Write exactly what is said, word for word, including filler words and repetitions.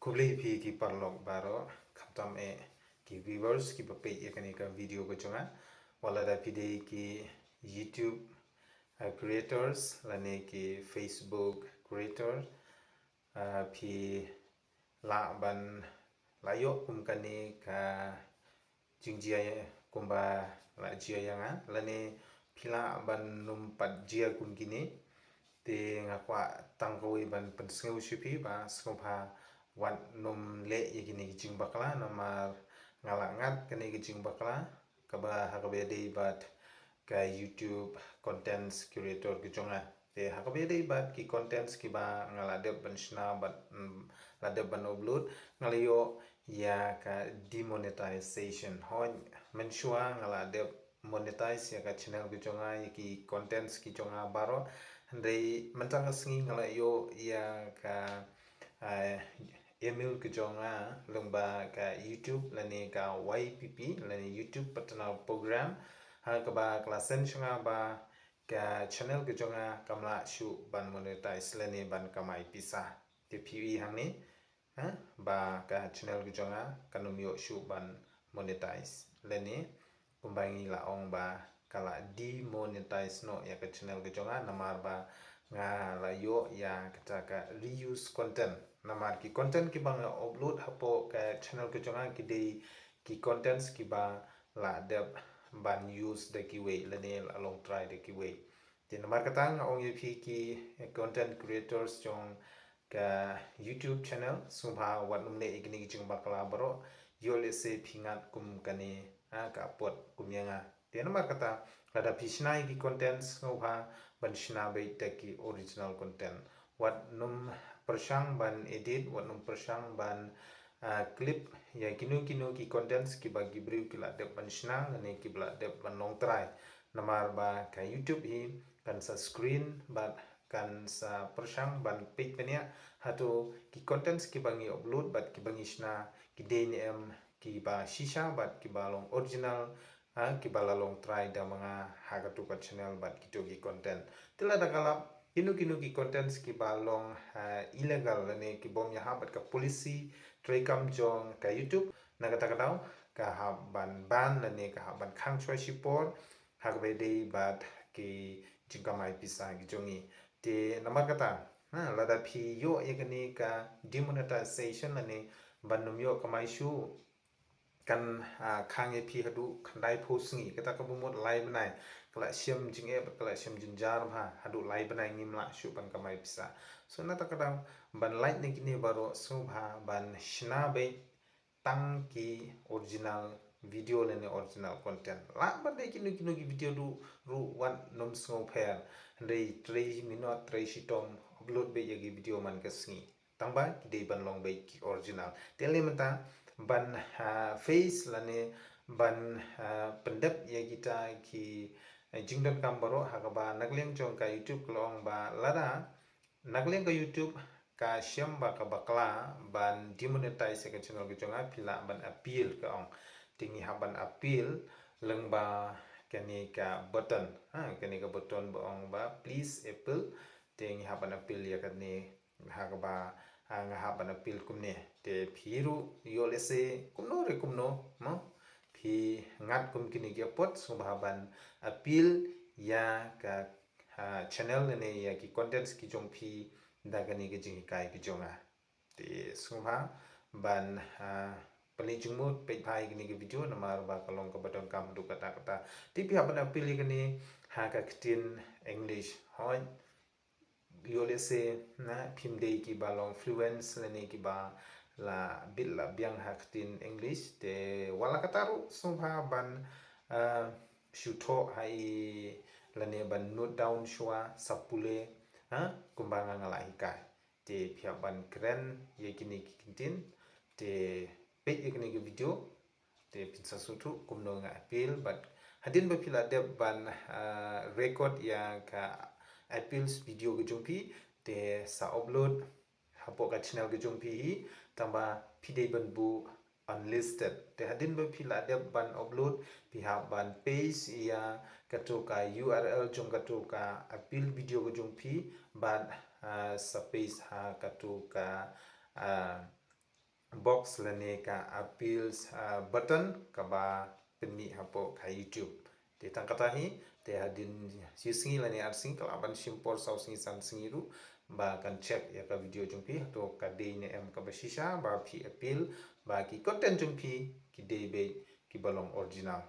Khublei phi ki paralok baroh, khamtam eh ki viewers kiba peit ïa kane ka video ka jong nga. Wat lada phi dei ki YouTube, uh, creators lane ki Facebook creator, uh, phi lah ban lah ïoh kum kane ka jingjia kumba la jia ïa nga, lane phi lah ban nym pat jia kum kine. Te nga kwah tang kawei ban pynsngew sha phi ba sngewbha wat nym leh ïa kine ki jingbakla, namar nga la ngat kane ki jingbakla kaba ha kaba ïadei bad ka YouTube content creator ka jong nga. Te ha kaba ïadei bad ki contents kiba nga la dep ban shna bad, mm, la dep ban upload, nga la ïoh ïa ka demonetization. Hooid, mynshuwa nga la dep monetize ïa ka channel ka jong nga, ïa ki contents ki jong nga baroh. Hynrei mynta ka sngi nga la ïoh ïa ka, ah, email ka jong nga lyngba ka YouTube lane ka Y P P lane YouTube Partner Program, ha kaba ka la send sha nga ba ka channel ka jong nga kam lah shuh ban monetize lane ban kamai pisa. Te phi i hangne, ha, ba ka channel ka jong nga kan ym ïoh shuh ban monetize lane kumba ngi la ong ba ka la demonetize noh ïa ka channel ka jong nga, namar ba nga la ïoh ïa kata ka reuse content. Namar ki content kiba nga upload hapoh ka channel ka jong nga ki dei ki contents kiba la dep ban use da kiwei lane la long try da kiwei. Te namar kata nga ong ïa phi ki content creators jong ka YouTube channel, sngewbha wat nym leh ïa kine ki jingbakla baroh, ïoh lehse phi ngat kum kane, ah, ka apot kum ïa nga. Te namar kata, lada phi shna ïa ki content, sngewbha ban shna beit da ki original content. Wat nym pyrshang ban edit, wat nym pyrshang ban, ah, clip ïa kino kino ki contents kiba ki briew ki la dep ban shna lane kiba la dep ban long try. Namar ba ka YouTube hi kan sa screen bad kan sa pyrshang ban peit bniah hato ki contents kiba ngi upload bad kiba ngi shna ki dei ne em kiba shisha bad kiba long original, ha, kiba la long try da ma nga ha kato ka channel bad kito ki content. Te lada ka lap kino kino ki contents kiba long, ha, illegal lane ki bym ïahap bad ka policy treikam jong ka YouTube, na kata ka daw ka hap ban ban lane ka hap ban khang shuwa shipor ha kaba ïadei bad ki jingkamai pisa ki jong ngi. Te namar kata, ha, lada phi ïoh ïa kane ka demonetization lane ban nym ïoh kamai shuh, kan, ah, khang ïa phi haduh khyndaiphew sngi, kata kaba mut lai bnai. Ka la shem jingeh bad ka la shem jynjar bha, haduh lai bnai ngim lah shuh ban kamai pisa. So na kata ka daw ban lait na kine baroh sngewbha ban shna beit tang ki original video lane original content. Lah ban dei kino kino ki video ruh, ruh wat nym sngewpher. Hynrei trei minot, trei shitom, upload beit ïa ki video man ka sngi. Tang ba ki dei ban long beit ki original. Te lei mynta ban, ah, face lane ban, ah, pyndep ïa kita ki, eh, jingdonkam baroh ha kaba na ka liang jong ka YouTube ka la ong ba lada na ka liang ka YouTube ka shem ba ka bakla ban demonetize ïa ka channel ka jong nga, phi lah ban appeal ka ong. Te ngi hap ban appeal lyngba kane ka button. Ha, kane ka button ba ong ba please appeal. Te ngi hap ban appeal ïa kane ha kaba, ha, nga hap ban appeal kumne. Te phi ruh ïoh lehse kumno re kumno, mo? Phi ngat kum kine ki apot sngewbha ban appeal ïa ka, ha, channel lane ïa ki contents ki jong phi da kane ka jinghikai ka jong nga. Te sngewbha ban, ha, pynleit jingmut peit bha ïa kane ka video namar ba ka long kaba donkam haduh katta katta. Te phi hap ban appeal ïa kane ha ka ktien English. Hooid. Ïoh lehse na phim dei kiba long fluent lane kiba la bit la biang ha ktien English, te wat la katta ruh sngewbha ban, ah, shu thoh ha i lane ban note down shuwa sa pule, ha, kumba nga nga la hikai. Te phi hap ban kren ïa kine ki kyntien, te peit ïa kine ki video, te phin sa sngewthuh kumno nga appeal bad hadien ba phi la dep ban, ah, record ïa ka appeals video ka jong phi, te sa upload hapoh ka channel ka jong phi hi, tang ba phi dei ban buh unlisted. Te hadien ba phi la dep ban upload, phi hap ban paste ïa kato ka U R L jong kato ka appeal video ka jong phi bad, ah, sa paste ha kato ka, ah, box lane ka appeals, ah, button kaba pynmih hapoh ka YouTube. Te tang kata hi, te hadien shi sngi lane ar sngi ka lah ban shim por saw sngi san sngi ruh ba kan check ïa ka video jong phi, hato ka dei ne em kaba shisha ba phi appeal ba ki content jong phi ki dei beit kiba long original.